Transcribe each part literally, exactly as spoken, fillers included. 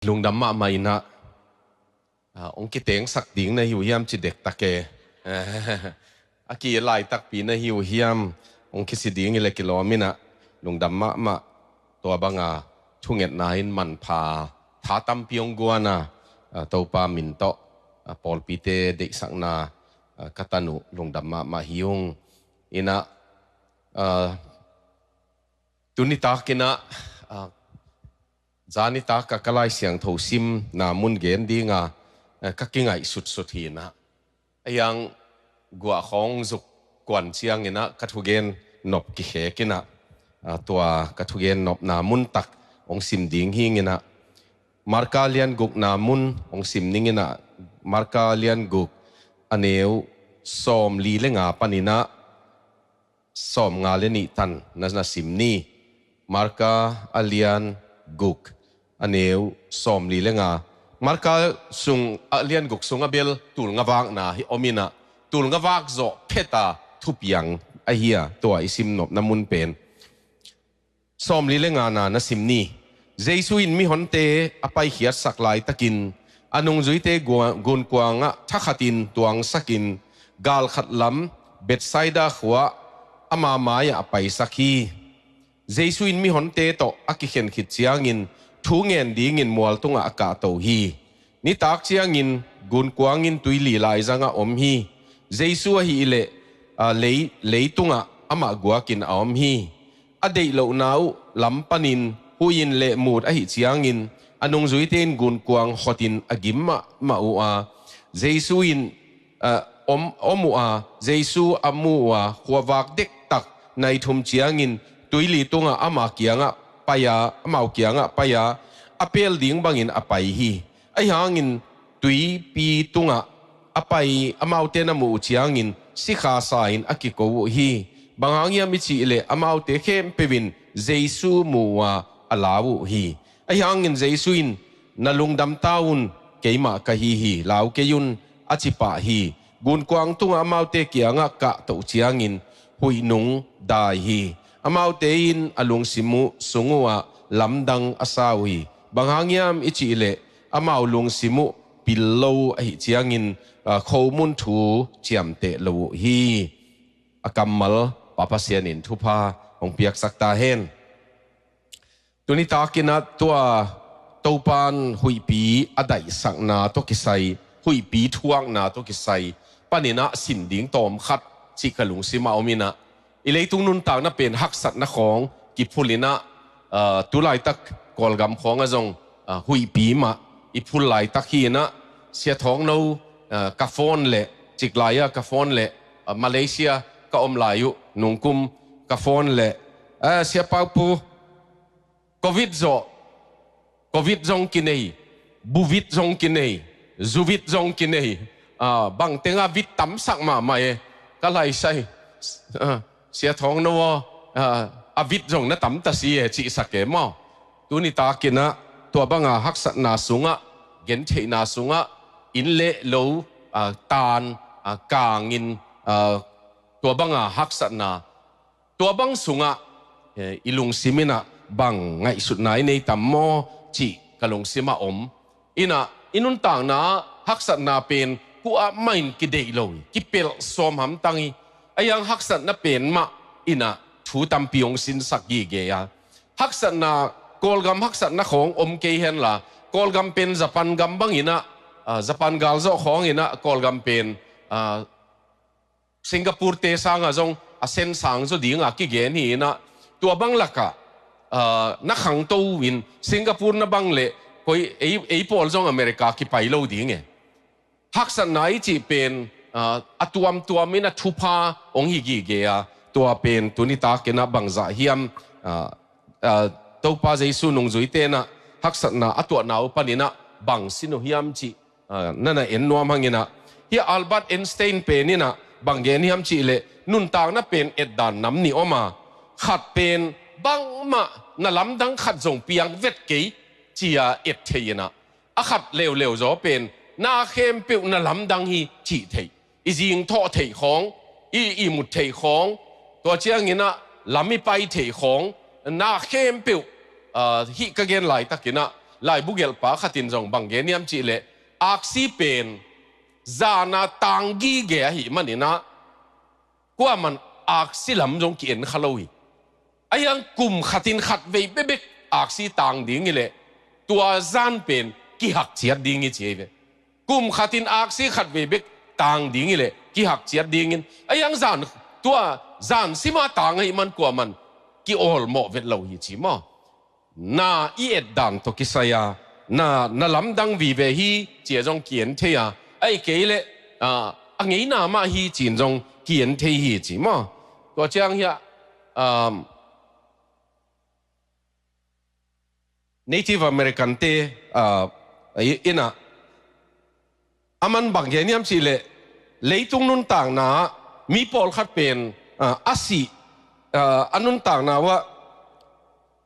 Lungdam mahmah inah, ah, hong kitengsak ding na hi uh hiam ci dektak e. A ki laitakpi na hi uh hiam, hong kisi ding hi le kilawm inah, lungdam mahmah. Tua banga thungetna in manpha tha tampi hong guana, ah, Topa min tawh, ah, pawlpite deihsakna, ah, ka tan uh lungdam mahmah hi ung. Inah, ah, tuni takinah, ah, zani taka ka Lai Siangtho simna mun gen dinga, eh, ka kingaih sutsut hinah. A hiang guah khawng zuk kuan cianginah ka thugen nop kikhekinah, ah, tua ka thugen nopna mun tak hong sim ding hinginah. Marka lian gukna mun hong sim ninginah, Marka lian guk a neu sawmli le nga paninah sawmnga le nih tan na, na sim ni. Marka a lian guk a neu sawmli le nga. Marka sung a lian guk sung a bel tulnga vakna hi om inah, tulnga vak zawh pheta thupiang ahi a, tua i sim nopna mun pen. Sawmli le ngana na sim ni. Jesu in mihonte a paikhiatsak laitakin a nungzuite gua-, gunkuangah thakhatin tuangsakin galkhat lam Bethsaida khuaah ama mai-ah a paisak hi. Jesu in mihonte tawh a kikhen khit ciangin thu ngen dingin mual tungah a kahto hi. Nitak ciangin gunkuang in tuili laizangah om hi. Jesu ahileh, ah, lei, leitungah amah guakin a om hi. A deih lohna uh lam panin huih in lehmut ahi ciangin a nungzuite in gunkuang hotin a gim mahmah uh a, Jesu in, ah, om, om uh a, Jesu a mu uh a, khuavak dektak nai thum ciangin tuili tungah ama kiangah pai-a, amau kiangah pai-a, a pel ding bangin a pai hi. Ahi hangin tuipi tungah a pai amaute na muh uh ciangin sikha sa-in a kiko uh hi. Bang hang hiam i cih leh amaute khempeuh in Jesu mu uh a, a lau uh hi. Ahi hangin Jesu in, "Na lungdam ta un, keimah ka hi hi, lau kei un," a ci pah hi. Gunkuang tungah amaute kiangah kahtoh ciangin huih nung dai hi. Amaute in a lungsim uh sung uhah lamdang a sa uh hi. Bang hang hiam i cih leh amau lungsim uh pil lo ahi ciangin, ah, khomun thu ciamteh lo uh hi. A kammal Pa Pasian in thupha hong piaksak ta hen. Tuni takinah tua Topan huihpi a daihsakna tawh kisai, huihpi thuakna tawh kisai paninah sin ding tawm khat cih ka lungsimah om inah, i leitung nuntakna pen haksatna khawng kiphul inah, ah, tulaitak Kawlgam khawngah zong, ah, huihpi mah i phul laitak hi inah, Sia Thawng No, ah, ka phone leh, ciklai-a ka phone leh, ah, Malaysia ka om lai uh nungkum ka phone leh, ah, Sia Pau Pu, Covid zawh, Covid zong kinei, buvit zong kinei, zuvit zong kinei, ah, bang tenga vit tamsak mahmah e, ka laisai, ah, Sia Thawng No aw, ah, a vit zong na tamta si e, cihsak e maw. Tuni takinah tua banga haksatna sungah, gentheihna sungah, inn leh lo, ah, taan, ah, kangin, ah, tua banga haksatna tua bang sungah, eh, i lungsim inah bang ngaihsutna i nei tam maw cih ka lungsimah om. Inah i nuntakna haksatna pen kuamah in kideih lo hi, kipelh sawm hamtang hi. Ahi hang haksatna pen mah inah thu tampi hong sinsak gige a. Haksatna, Kawlgam haksatna khawng om kei henla, Kawlgam pen Japan gam bang inah, ah, Japan galzawh khawng inah Kawlgam pen, ah, Singapore te sangah zong a sen sang zaw dinga kigen hi inah, tua bang lakah, ah, na khangto in Singapore na bang leh koi ei, ei pawl zong America kipai lo ding e. Haksatna i cih pen, ah, a tuamtuam inah thupha hong hi gige a, tua pen tuni takinah bangzah hiam, ah, ah, Topa Jesu nungzuite inah haksatna a tuahna uh paninah bang sin uh hiam cih, ah, na na en nuam hang inah. Hih Albert Einstein pen inah bang gen hiam cih leh, nuntakna pen etdan nam nih om a, khat pen bangmah na lamdang khat zong piang vet kei ci-a et thei inah, a khat leuleu zaw pen na khempeuh na lamdang hi cih theih, i zingthawh theih khawng, i ihmut theih khawng, tua cianginah lam i pai theih khawng, na khempeuh, ah, hih ka gen laitakinah laibu gelhpa khatin zong bang gen hiam cihleh, aksi pen zana tang gige ahih maninah kuaman aksi lam zong ki-en kha lo hi. Ahiang kum khatin khat vei bekbek aksi tang ding hileh tua zan pen kihak ciat ding hi ci hi ve. Kum khatin aksi khat vei bek tang ding hileh kihak ciat dingin, ahiang zan, tua zan sima tang ahih man kuaman ki-awlmawh vet lo hi ci maw? Na i et dan tawh kisai a, na, na lamdang vive hi ci-a zong ki-en thei a, ahih kei leh, ah, a ngeina mah hi ci-in zong ki-en thei hi ci maw? Tua ciang hiah, um, Native American te, ah, i-, inah, aman bang gen hiam cihleh, leitung nuntakna ah mi pawlkhat pen, ah, a sih, ah, a nuntakna uh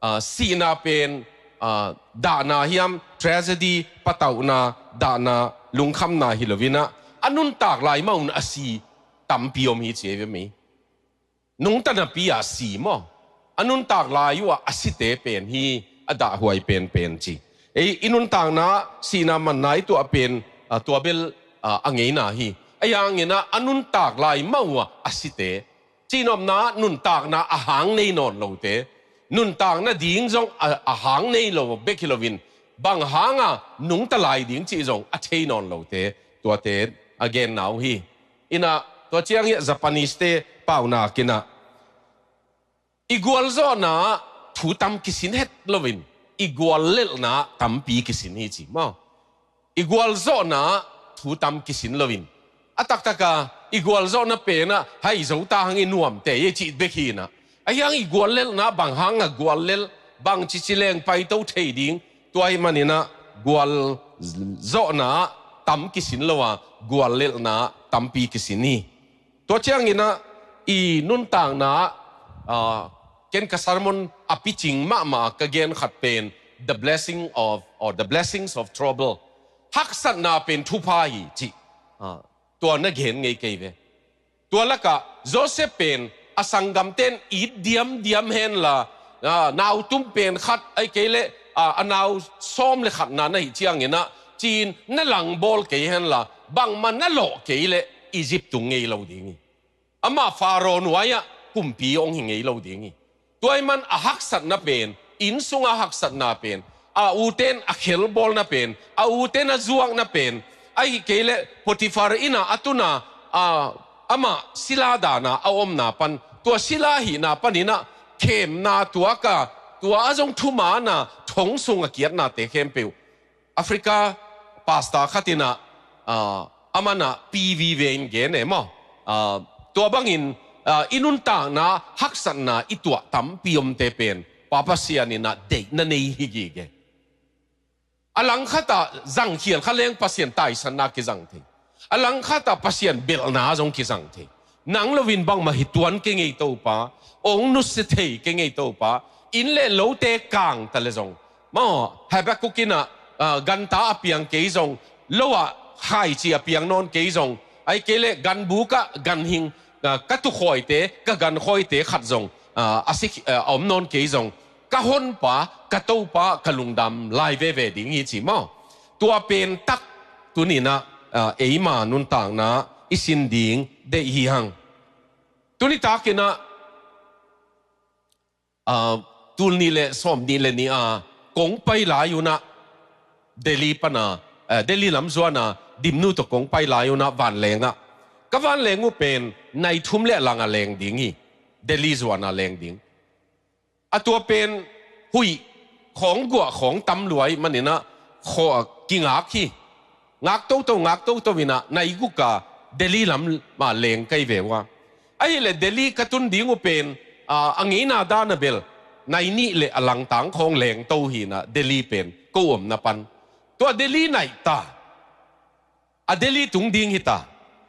ah, sihna pen, ah, dahna hiam, tragedy, patauhna, dahna, lungkhamna hi loinah, a nuntak lai mah un a si tampi om hi ci hi ve mei. Nungta napi a si maw? A nuntak lai uh ah a site pen hi a dahhuai penpen ci. Ei, i nuntakna sihna manna i tuah pen, ah, tua bel, ah, a ngeina hi. Ahi hanginah a nuntak lai mah uh ah a site, cihnopna nuntakna a hang nei nawn lote, nuntakna ding zong a, a hang nei lo bek hi loin, bang hanga nungta lai ding cih zong a thei nawn lote, tuate a genna uh hi. Inah, tua ciang hiah Japanese te paunak inah, i gualzawhna ah thu tam kisin het loin, i guallelhna ah tampi kisin hi ci maw? I gualzawhna ah thu tam kisin loin, a taktaka i gualzawhna penah hai zo ta hang i nuamte i cih bek hinah, ahiang i guallelhna ah bang hanga guallelh, bang cici leng paito thei ding, tua ahih maninah gualzawhna ah tam kisin lo a, guallelhna ah tampi kisin hi. Tua cianginah i nuntakna ah, ah, ken ka sermon a picing mahmah ka gen khat pen The Blessing of, or The Blessings of Trouble. Haksatna pen thupha hi cih, ah, tua na gen ngei kei ve. Tua lakah Joseph pen a sanggamten it diamdiam henla, ah, nautum pen khat ahih kei leh, ah, a nau sawm le khatna na hih cianginah ci-in na langbawl kei henla, bangmah na lawh kei leh Egypt tung ngei lo ding hi. Amah Pharaoh nuai-ah kumpi hong hi ngei lo ding hi. Tua ahih man a haksatna pen, inn sunga haksatna pen, a uten a khelbawlna pen, a uten a zuakna pen, ahih kei leh Potiphar innah a tuna, a, amah sila dana a omna pan, tua sila hihna paninah khemna tuaka, tua a zong thumana thong sunga kiatnate khempeuh. Africa pastor khatinah, ah, amanah P V V in gen e maw? Ah, tua bangin, ah, i nuntakna haksatna i tuah tampi omte pen Pa Pasian innah deihna nei hi gige. A langkhatah zangkhial kha leng Pasian taisanna kizang thei. A langkhatah Pasian belhna zong kizang thei. Nang loin bangmah hi tuan kei ngei Topa, ong nusia thei kei ngei Topa, inn le lote kangta le zong. Maw, Habakkuk innah, ah, ganta a piang kei zong, lo ah khaici a piang nawn kei zong, ahih kei leh ganbukah ganhing, ah, ka tukhawite, ka gankhawite khat zong, ah, a si, ah, a om nawn kei zong, ka honpa, ka Topa, ka lungdam lai veve ding hi ci maw? Tua pen tak tuninah, ah, eima nuntakna i sin ding deih hi hang. Tuni takinah, ah, tul nih le sawm nih le nih a kong pai lai unah Delhi pana, eh, Delhi lam zuana Dimnu tawh kong pai lai unah vanlengah ka vanleng uh pen nai thum le a langah leng ding hi. Delhi zuana leng ding. A tua pen huih khawng guah khawng tam lua ahih maninah khaw kingak hi. Ngak toto, ngak toto inah nai guka Delhi lam mah leng kai ve uh a. Ahih leh Delhi ka tun ding uh pen, a, a ngeina dana bel nai nih le a langtang khawng leng to hinah Delhi pen ko omna pan. Tua Delhi naih ta. A Delhi tung ding hita.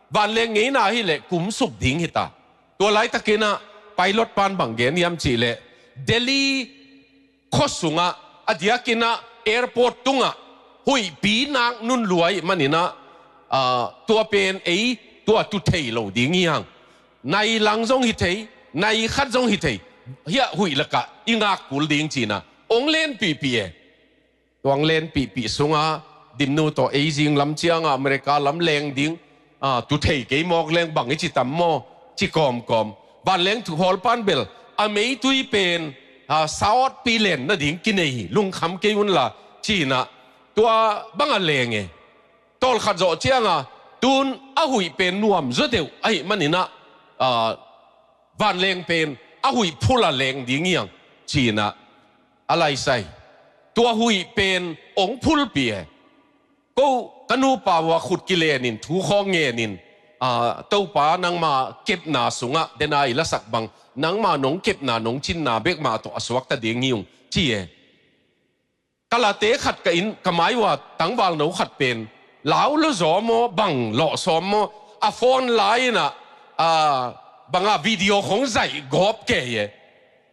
Vanleng ngeina hileh kumsuk ding hita. Tua laitakinah pilot pan bang gen hiam cihleh Delhi khuasungah, a diakinah airport tungah huihpi nak nun lua ahih maninah, ah, tua pen ei tua tu thei lo ding hi hang. Nai lang zong hi thei, nai khat zong hi thei. Hiah huih lakah i ngak kul ding cinah ong lenpihpih e. tuang lenpihpih sungah Dimnu tawh ei zing lam ciangah America lam leng ding, ah, tu thei kei mawk leng bang i ci tam maw, ci kawmkawm. Vanleng thu hawl pan bel a meitui pen, ah, sawtpi len nading kinei hi, lungkham kei unla, ci-inah tua bangah leng e. Tawlkhat zawh ciangah tun a huih pen nuam zaw deuh ahih maninah, ah, vanleng pen a huih phul a leng ding hiang, ci-inah a laisai. Tua huih pen ong phulpi e. Ko ka nupa uh a khut kilenin thu khawng ngenin, ah, Topa nangma kepna sungah dena i lasak bang nangma nong kepna nong cinna bek mah tawh a suakta ding hi ung, ci e. Ka late khat ka inn, ka mai uh a tangvalno khat pen lau lo zaw maw, bang lawh sawm maw, a phone lai-inah, ah, bangah video khong zaih gawp kei e.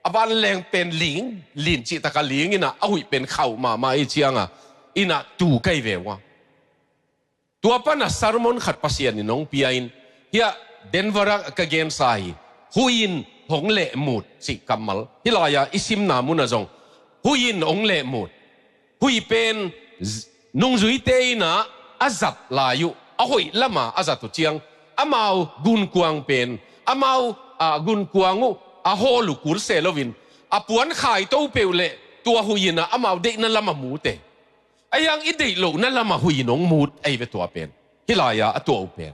A vanleng pen ling, lin cihtakah ling inah a huih pen khauh mahmah i ciangah inah tu kei ve uh a. Tua pana sermon khat Pasian in hong pia in, hiah Denver ah ka gensa hi. Huih in hong lehmut cih kammal hi lai-a i simna munah zong huih in hong lehmut. Huih pen z-, nungzuite inah a zat lai uh, a hoih lamah a zat uh ciang amau gunkuang pen, amau, ah, gunkuang uh a hawl uh kul se loin a puan khaito peuh le tua huih inah amau deihna lamah mute. Ahi hang i deih lohna lamah huih in hong mut ahi ve tua pen. Hi lai-a a tuah uh pen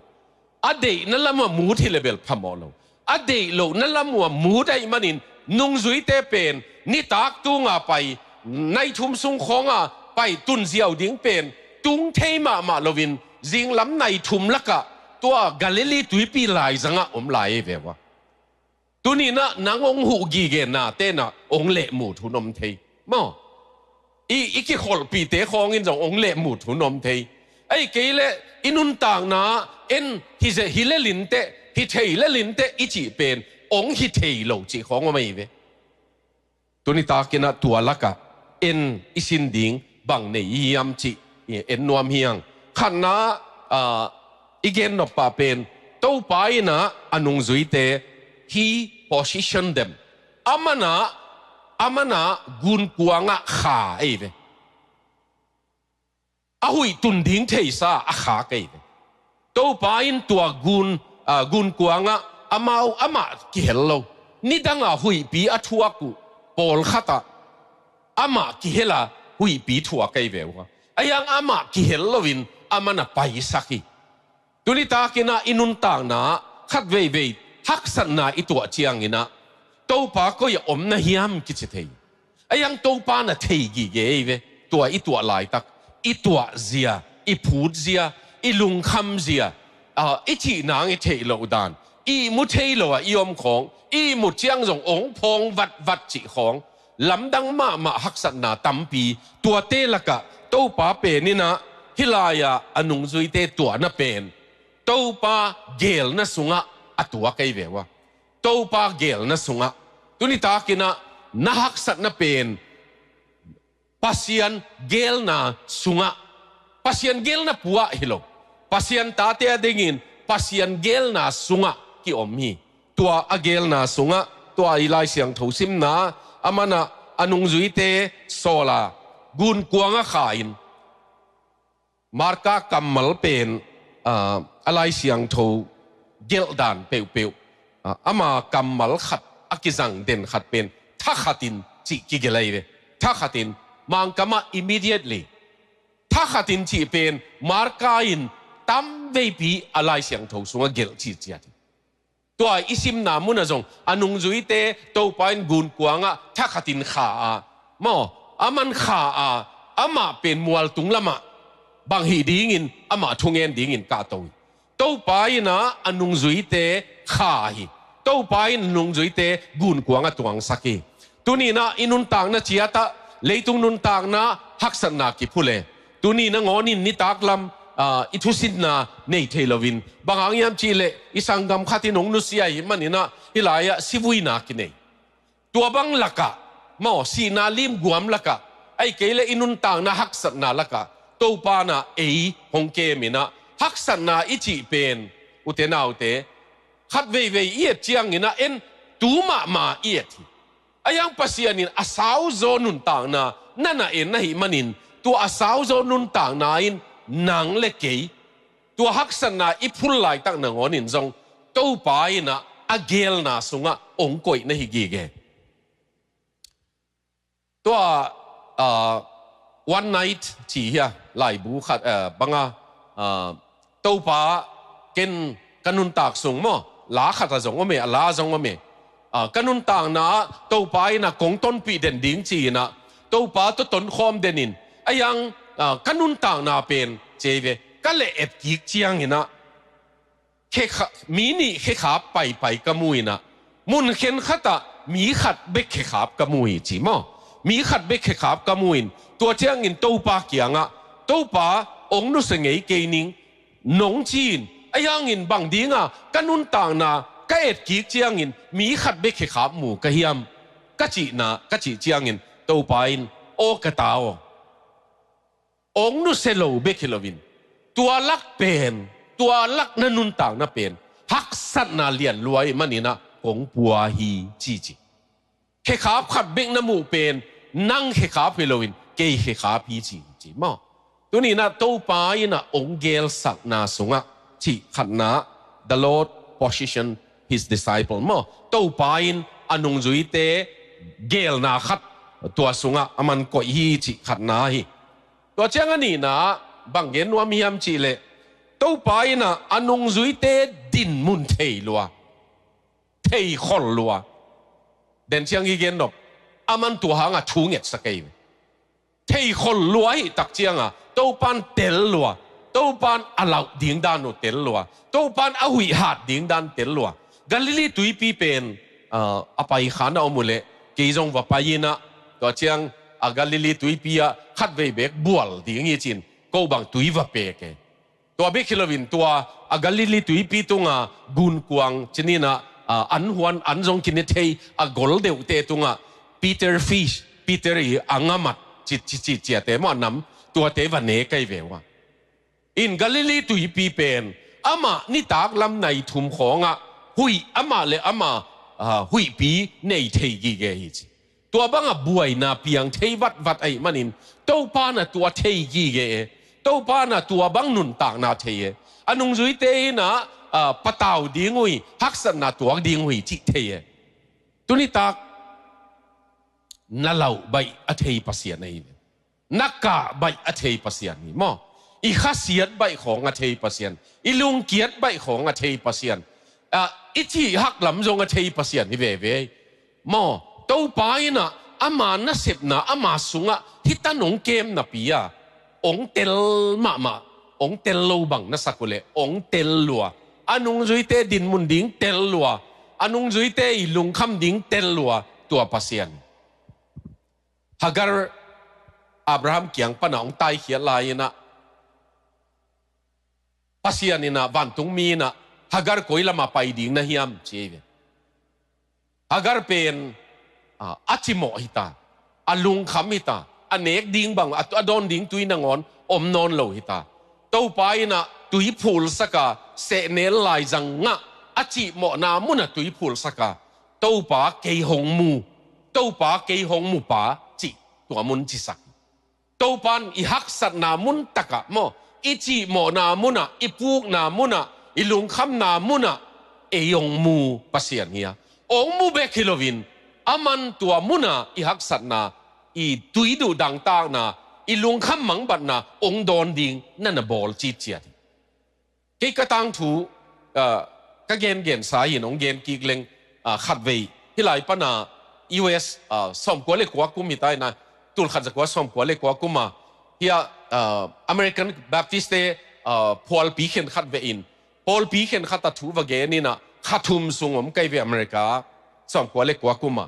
a deihna lamah mut hi le bel phamawh lo. A deih lohna lam uh a mut ahih manin nungzuite pen nitak tunga pai, nai thum sung khawnga pai tunziau ding pen tung thei mahmah loin zinglam nai thum lakah tua Galilee tuipi laizangah om lai ahi ve uh a. Tuninah nang hong huh gige nate inah hong lehmut hun om thei maw? I, i kikholhpihte khawngin zong hong lehmut hun om thei. Ahi kei leh i nuntakna en hi ze-, hi lelinteh, hi thei lelinteh i cih pen hong hi thei lo cih khawng om ahi ve. Tuni takinah tua lakah en i sin ding bang nei i hiam cih en nuam hiang. Khatna, ah, i gen nop pah pen Topa inah a nungzuite he position them. Amanah, amanah gunkuangah kha ei ve. A huih tun ding theisa a khak ei ve. Topa in tua gun, ah, gunkuangah amau amah kihel lo. Nidangah huihpi a thuak uh pawlkhatah amah kihela huihpi thuak ei ve uh a. Ahi hang amah kihel loin amanah paisak hi. Tuni takinah i nuntakna khat veivei haksatna i tuah cianginah Topa koi-ah om na hiam kici thei. Ahi hang Topa na thei gige ei ve. Tua i tuah laitak i tuah zia, i phut zia, i lungkham zia, ah, i cih nang i theih loh dan, i mu thei lo ah i om khawng, i mut ciang zong ong phawng vatvat cih khawng lamdang mahmah haksatna tampi. Tuate lakah Topa pen inah hi lai-ah a nungzuite tuahna pen Topa geelna sungah a tuak ei ve uh a. Topa geelna sungah. Tuni takinah na haksatna pen Pasian geelna sungah, Pasian geelna puah hi lo, Pasian tate a dingin Pasian geelna sungah kiom hi. Tua a geelna sungah tua i Lai Siangtho simna, amanah a nungzuite sawla gunkuangah kha in. Marka kammal pen, ah, a Lai Siangtho gelhdan peuhpeuh, ah, ama kammal khat a kizang den khat pen thakhatin cih kigelh ahi ve. Thakhatin, Mangkamah immediately. Thakhatin cih pen Marka in tamveipi a Lai Siangtho sungah gelh ciciat hi. Tua i simna munah zong a nungzuite Topa in gunkuangah thakhatin kha a, maw, aman kha a, amah pen mualtung lamah bang hih dingin amah thungen dingin kahto hi. Topa inah a nungzuite kha hi. Topa in nungzuite gunkuangah tuangsak hi. Tuninah i nuntakna ciatah leitung nuntakna haksatna kiphu le. Tuni nangawnin nitaklam, ah, i thusinna nei thei loin, bang hang hiam cihleh i sanggam khatin hong nusia ahih maninah hih lai-ah sivuina kinei. Tua bang lakah, maw, sihna limguam lakah, ahi kei leh i nuntakna haksatna lakah Topa inah ei hong keminah haksatna i cih pen, ute naute, khat veivei i et cianginah en tu mahmah i et hi. Ahi hang Pasian in a sauzaw nuntakna na na en ahih manin Tua a sau zaw nuntakna in nang le kei, tua haksatna i phul laitak nangawnin zong Topa in ah a geelna sungah ong koih na hi gige. Tua, ah, One Night ci hi a, laibu khat, ah, banga, ah, Topa, ken ka nuntak sung maw, la khat a zong om e, a la zong om e. Ah, ka nuntakna ah Topa in ah kong tonpih den ding ci-in ah Topa tawh tonkhawm denin, a yang, ah, ka nuntakna pen ci ei ve, ka leh et kik ciangin ah khekha-, mi nih khekhap paipai ka mu in ah, mun khenkhat ah mi khat bek khekhap ka mu hi ci maw. Mi khat bek khekhap ka mu in, tua ciangin Topa kiangah, Topa, ong nusia ngei kei ning, nong ci-in, a yangin bang dinga ka nuntakna ka et kik ciangin mi khat bek khekhap mu ka hiam, ka cihna, ka cih ciangin Topa in, aw ka ta aw, ong nusia lo bek hi loin, tua lak pen, tua lak na nuntakna pen haksatna lian lua ahih manin ah kong pua hi ci ci. Khekhap khat bek na muh pen nang khekhap hi loin kei khekhap hi ci ci maw. Tuni-in ah Topa in ah ong geelsakna sungah cih khatna, the Lord position his disciple maw. Topa in a nungzuite geelna khat tua sungah a man koih hi cih khatna hi. Tua ciang a nihna ah bang gen nuam hiam cih leh, Topa in ah a nungzuite dinmun thei lua, thei khol lua. Den ciang i gen nop, a man tua hangah thu ngetsak ei ve. Thei khol lua ahih tak cianga Topan tel lua, Topan a lauh ding dan uh tel lua, Topan a huih hat ding dan tel lua. Galilee tuipi pen, ah, a pai khan a om uh leh kei zong va pai in ah, tua ciang a Galilee tuipi ah khatvei beek bual ding hi ci-in ko bang tui va pek e. Tua bek hi loin tua a Galilee tuipi tunga gunkuang ci-in ah, ah, an huan an zong kine thei a gol deuhte tungah Peter fish, Peter i a ngamat ci, ci, ci, ciate maw, a nam, tuate va ne kei ve uh a. In Galilee tuipi pen amah nitak lam nai thum khawngah huih amah le amah, ah, huihpi nei thei gige hi ci. Tua bangah buaina piang thei vatvat ahih manin Topa in ah tua thei gige e. Topa in ah tua bang nuntakna thei e. A nungzuite in ah, ah, patau ding uh hi, haksatna tuak ding uh hi cih thei e. Tunitak na lauh baih a thei Pasian ahi ve. Na kah baih a thei Pasian hi maw. I khasiat baih khawng a thei Pasian, i lungkiat baih khawng a thei Pasian, ah, i cih hak lam zong a thei Pasian hi veve maw. Topa in ah ama nasepna, ama sungah hih tan hong kem napi-a hong tel mahmah, hong tel lo bang na sak uh leh hong tel lua. A nungzuite dinmun ding tel lua, a nungzuite i lungkham ding tel lua tua Pasian. Hagar Abraham kiang panah hong taikhiat lai-in ah Pasian in ah, vantungmi in ah, Hagar koi lamah pai ding na hiam ci ei ve. Hagar pen, ah, a cimawh hi ta, a lungkham hi ta, a nek ding bang, a, a dawn ding tui nangawn om nawn lo hi ta. Topa in ah tui phulsak a, sehnel laizang ngah a cimawhna munah tui phulsak a, Topa kei hong mu, Topa kei hong mu pa cih tua mun cisak. Topa in i haksatna mun takah maw, i cimawhna munah, i pukna munah, i lungkhamna munah ei hong mu Pasian hi a. Hong mu bek hi loin, aman tua munah i haksatna, i tui duh dangtakna, i lungkham mangbatna hong dawn ding na na bawl citciat hi. Kei ka tangthu, ah, ka gengensa hi-in hong gen kik leng, ah, khatvei. Hih lai pana U S, ah, sawmkua le kua kum hi ta in ah, tul khat za kua sawmkua le kua kum a, hih ah, ah, American Baptist te, ah, phualpi khen khat vei in, phualpi khen khat a thu va gen in ah, kha thum sung om kei ve America, sawmkua le kua kum a.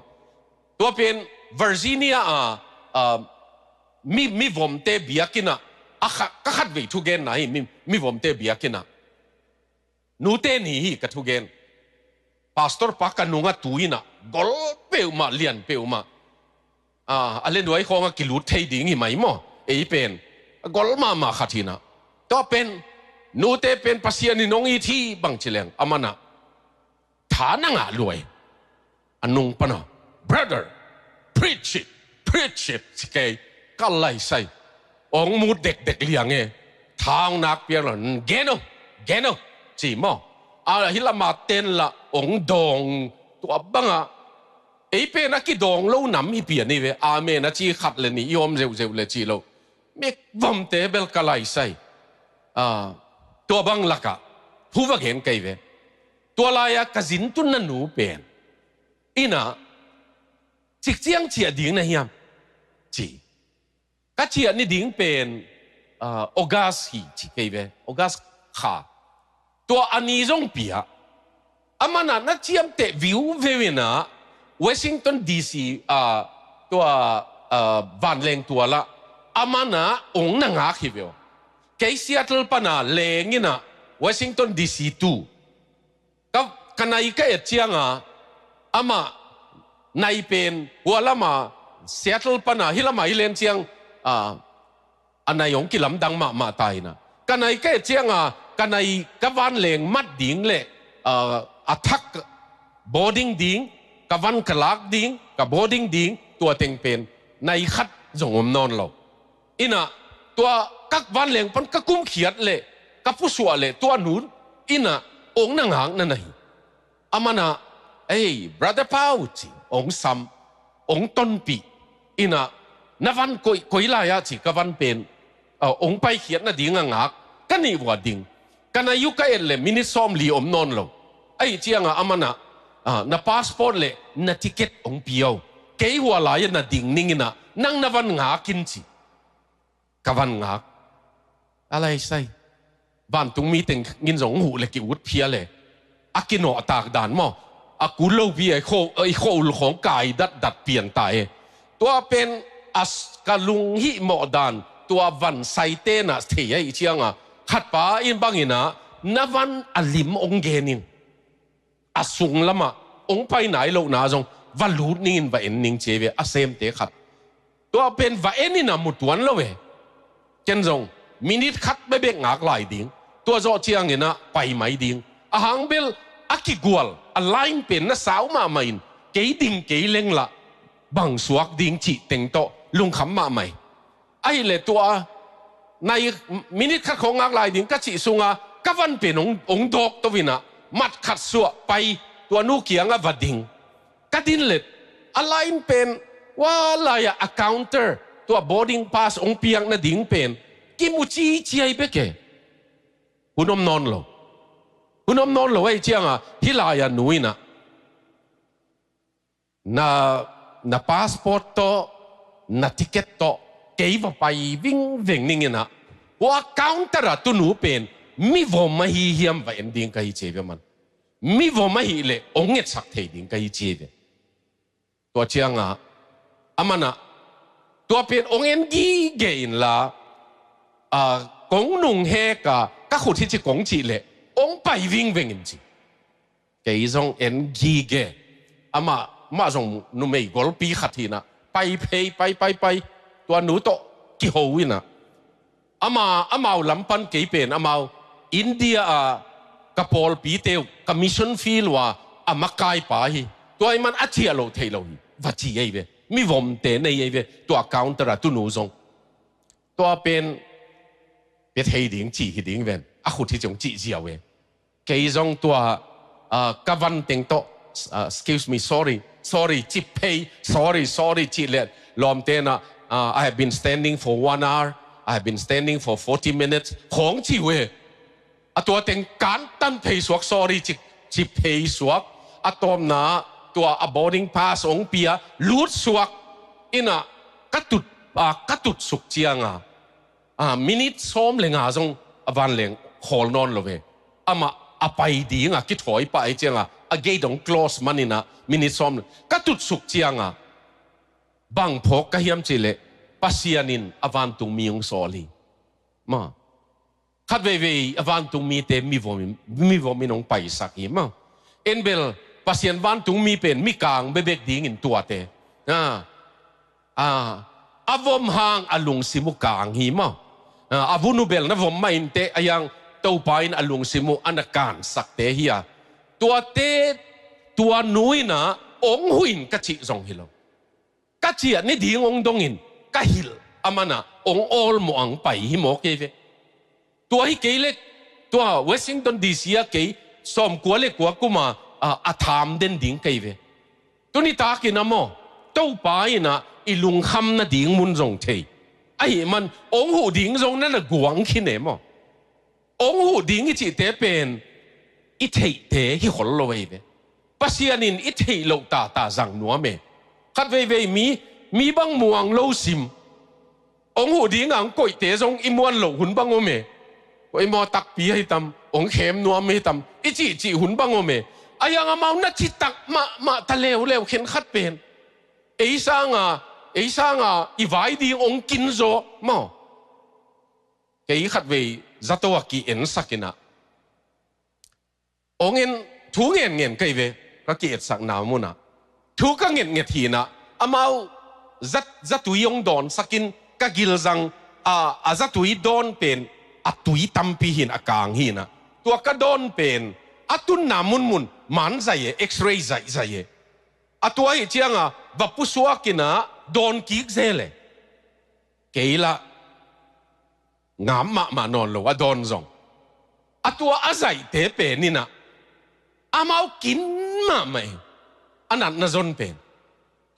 Tua pen Virginia a, ah, mi, mivomte biakinn ah, a kha, ka khatvei thugenna hi, mi, mivomte biakinn ah. Nute ni hi ka thugen. Pastor pa ka nungah tu in ah, gol peuhmah, lian peuhmah. Ah, a le nuai khawngah kilut thei ding hi mai maw. Ei pen. Gol mahmah khat hi in ah. Tua pen, nute pen Pasian in hong it hi bang ci leng, aman ah tha na ngah lua hi. A nung pana, "Brother, preach it, preach it," ci kei, ka laisai. Ong mut dekdek liang e. Thaungnak piang lo, "Gen o, gen o," ci maw. A hi lama ten la ong dawng tua banga. Ei pen a kidawng lo nam hi pian hi ve. Amen a ci khat le nih i om zeuhzeuh le ci lo. Mikvomte bel ka laisai. Ah, tua bang lakah thu va gen kei ve. Tua lai-a ka zin tunna nu pen inn ah, "Cikciang ciah ding na hiam?" ci. Ka ciah ni ding pen, ah, August hi ci kei ve, August kha. Tua a ni zong pia. Aman ah na ciamteh viuveu in ah Washington D C, ah, tua, ah, vanleng tua lah aman ah ong na ngak hi ve aw. Kei Seattle pana leng in ah Washington D C tu. Ka, ka nai ka et cianga, amah nai pen hua lama Seattle pana hi lama hi len ciang, ah, a nai ong kilamdang mahmah ta ina. Ka nai ka et cianga, ka nai ka vanleng mat ding le, ah, a thak boarding ding, ka van ka lak ding, ka boarding ding, tua teng pen nai khat zong om nawn lo. Ina, tua ka vanleng pan ka kumkhiat le ka pusuah le tua nu ina ong na ngak na na hi. Aman ah, "Ei, Brother Pau," ci, ong sam, ong tonpih. Ina, "Na van koi, koi lai-ah?" ci, ka van pen, ah, ong paikhiat nading a ngak ka nih vua ding. Ka nai uh ka et le minit sawmli om nawn lo. Ahi cianga aman ah, ah, "Na passport le na ticket ong pia o. Kei hua lai-ah na ding ning ina, nang na van ngak in," ci. Ka van ngak. A laisai. Vantungmi teng in zong huh le ki-ut phial e. A kinawhtak dan maw. A kul lopi a i kho, i khoul khawng kai datdat pian ta e. Tua pen a s-, ka lunghihmawh dan, tua van saite na thei ahi cianga, khatpa in bang ina, "Na van a lim ong gen in. A sung lama ong pai nai lohna zong va lut ningin va en ning," ci ve, a semte khat. Tua pen va en ina mu tuan lo e. Ken zong minit khat bekbek ngak lai ding. Tua zawh ciangin ah pai mai ding. A hang bel a kigual, a line pen na sau mahmah in, kei ding kei leng lah bang suak ding cih teng tawh lungkham mahmah hi. Ahi le tua nai minit khat khawng ngak lai ding ka cih sunga ka van pen ong, ong dawk to ina, mat khat suah pai, tua nu kiangah va ding. Ka din let, a line pen, hua lai-ah a counter, tua boarding pass ong piak nading pen kimu cici ahi bek e. Hun om nawn lo. Hun om nawn lo ahi cianga, hi lai-a nu ina, "Na, na passport tawh, na ticket tawh kei va pai vingveng ning ina, hua counter a tunu pen mivom ahi hiam va en ding ka hi," ci ve aman. "Mivom ahih le ong ngetsak thei ding ka hi," ci ve. Tua cianga, aman ah, "Tua pen ong en gige inla, ah, kong nung heka, ka khut hi ci kong cih le ong pai vingveng in," ci. Kei zong en gige. Amah, amah zong numei golpi khat hi ina, pai phei, pai, pai, pai. Tua nu tawh kiho ina, ama, amau lam pan kei pen, amau India a ka pawlpite uh, ka mission field uh a, a makaipa hi. Tua ahih man a ciah loh theih lo hi, va ci ahi ve. Mivomte nei ahi ve, tua counter a tunu zong. Tua pen pia thei ding cih hi ding ven. A khut hi ci ong cih ziau e. Kei zong tua, ah, ka van teng tawh, ah, "Excuse me, sorry, sorry," ci phei, "Sorry, sorry," cih le lawmte na, ah, "I have been standing for one hour, I have been standing for forty minutes," khawng ci uh e. A tua teng kantan phei suak, "Sorry," ci, ci phei suak. A tawpna tua a boarding pass ong pia, lut suak ina, ka tut, ah, ka tut suk cianga, ah, minit sawm le nga zong a vanleng khawl nawn lo ve. Amah a pai dinga kithawi pah ahi cianga, a gate ong close man ina minit sawm le, ka tut suk cianga, bang phawk ka hiam cih le, Pasian in a vantungmi ong sawl hi. Ma. Khat veivei a vantungmite mivom in, mivom in ong paisak hi ma. En bel, Pasian vantungmi pen mikang bekbek dingin tuate. Ah, ah, a vom hang a lungsim uh kang hi ma. Ah, a vun uh bel na vom mah inteh, a hiang Topa in a lungsim uh a na kansakte hi a. Tuate, tua nu ina ong huh in ka cih zong hi lo. Ka ciah ni ding ong dongin ka hilh. A manah ong awlmawh ang pai hi maw kei ve. Tua hi kei le, tua Washington D C ah kei sawmkua le kua kuma a, a tham den ding kei ve. Tuni takin a maw, Topa in ah i lungkham nading mun zong thei. Ahih man ong huh ding zong na na guang khin e maw. Ong huh ding i cihte pen i theihte hi khol lo ahi ve. Pasian in i theih loh tata zang nuam e. Khat veivei mi, mi bang muang lo sim. Ong huh ding ang koihte zong i muan loh hun bang om e. Koih maw takpi ahi tam, ong khem nuam ahi tam, i cihcih hun bang om e. A yang amau na citak mahmah ta leuleu khen khat pen. Ei sanga, ei sanga i vai ding ong kin zaw maw. Kei khat vei zato a ki-ensak inah, ong en, thu ngenngen kei ve, ka ki-etsakna munah thu ka ngetnget hinah, amau zat, zatui ong dawnsakin ka gilzang a, a zatui dawn pen a tui tampi hin a kang hinah, tua ka dawn pen a tunna munmun man zai e, X-ray zai zai e. A tua hi cianga va pusuak inah dawn kik zel e. Kei lah ngam mahmah nawn lo a dawn zong. A tua a zaihte pen inah amau kin mahmah e. A natna zon pen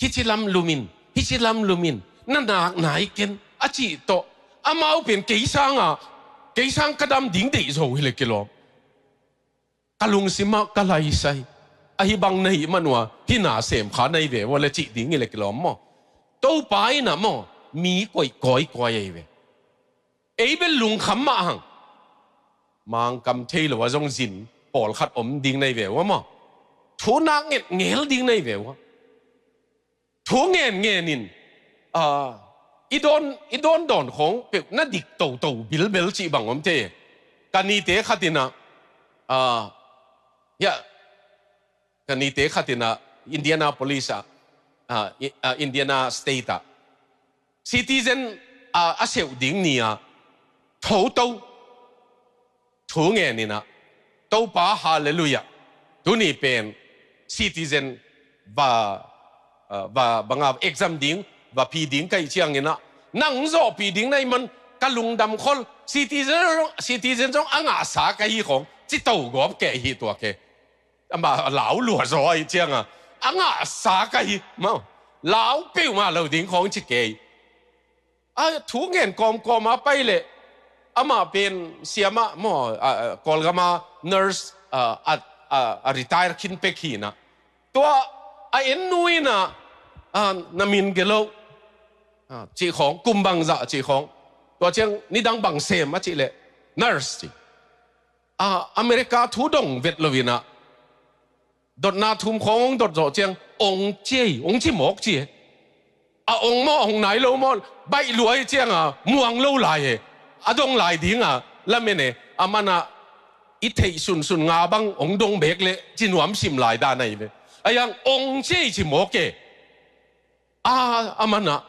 hici lam lumin, hici lam lumin, na nak nai ken a cih tawh. Amau pen kei sanga, kei sang ka dam ding deih zo hi le kilawm. Ka lungsimah ka laisai. Ahi bang na hih manua hina semkha na hi ve ua le cih ding hi le kilawm maw. Topa inah maw, mi koih kawikawi ahi ve. Ei bel lungkham mah hang. Mangkam thei lo a zong zin pawlkhat om ding na hi ve ua maw. Thu nak ngetngel ding na hi ve ua. Thu ngenngen in, a, i dawn, i dawn dawn khawng peuh na dik toto bilbel cih bang om te. Ka nite khat inah, a, ya, ka nite khat inah Indianapolis ah, a, i, a, Indiana State ah citizen a, a seuh ding ni-a thoto thu ngen inah, Topa, halleluiah, tuni pen citizen va, a, va, banga exam ding va phi ding ka hih ciang inah, nang zawhpih ding na hih man ka lungdam khol. Citizen, citizen zong a ngahsa ka hi khawng ci to gawp keh hi tua khe. Amah lau lua zaw ahih cianga a ngahsa ka hi maw. Lau peuhmah lo ding khawng ci kei. A thu ngen kawmkawm a pai leh amah pen siamah maw, a, a, Kawlgama nurse, a, a, a, a retire khin pek hinah. Tua a ennu inah, a, na min gelo, a, cih khawng, kum bangzah cih khawng. Tua ciang nidang bang sem a cih leh nurse ci. A, America thu dong vet lo inah dotna thum khawng hong dot zawh ciang ong ci ei, ong ci mawk ci e. A ong maw, ong nai lo maw, baih lua hi cianga muang lo lai e. A dong lai dinga lamen e. A manah i theih sunsun nga bang ong dong bek leh ci nuam sim lai dan ahi ve. A yang ong ci ei ci mawk e. A, a manah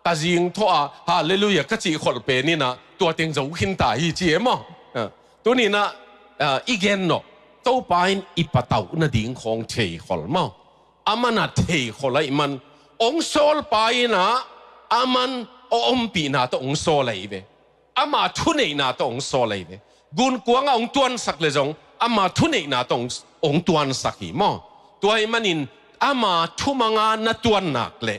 ka zing thawh a halleluiah ka cih kholh pen inah tua teng zo khinta hi ci e maw. A, tuni inah, a, i gen nawh. Topa in i patauh nading khawng thei khol maw. A manah thei khol ahih man ong sawlpa inah a man a ompihna tawh ong sawl ahi ve. Ama thuneihna tawh ong sawl ahi ve. Gunkuangah ong tuansak le zong ama thuneihna tawh ong, ong tuansak hi maw. Tua ahih manin ama thumanga na tuan nak leh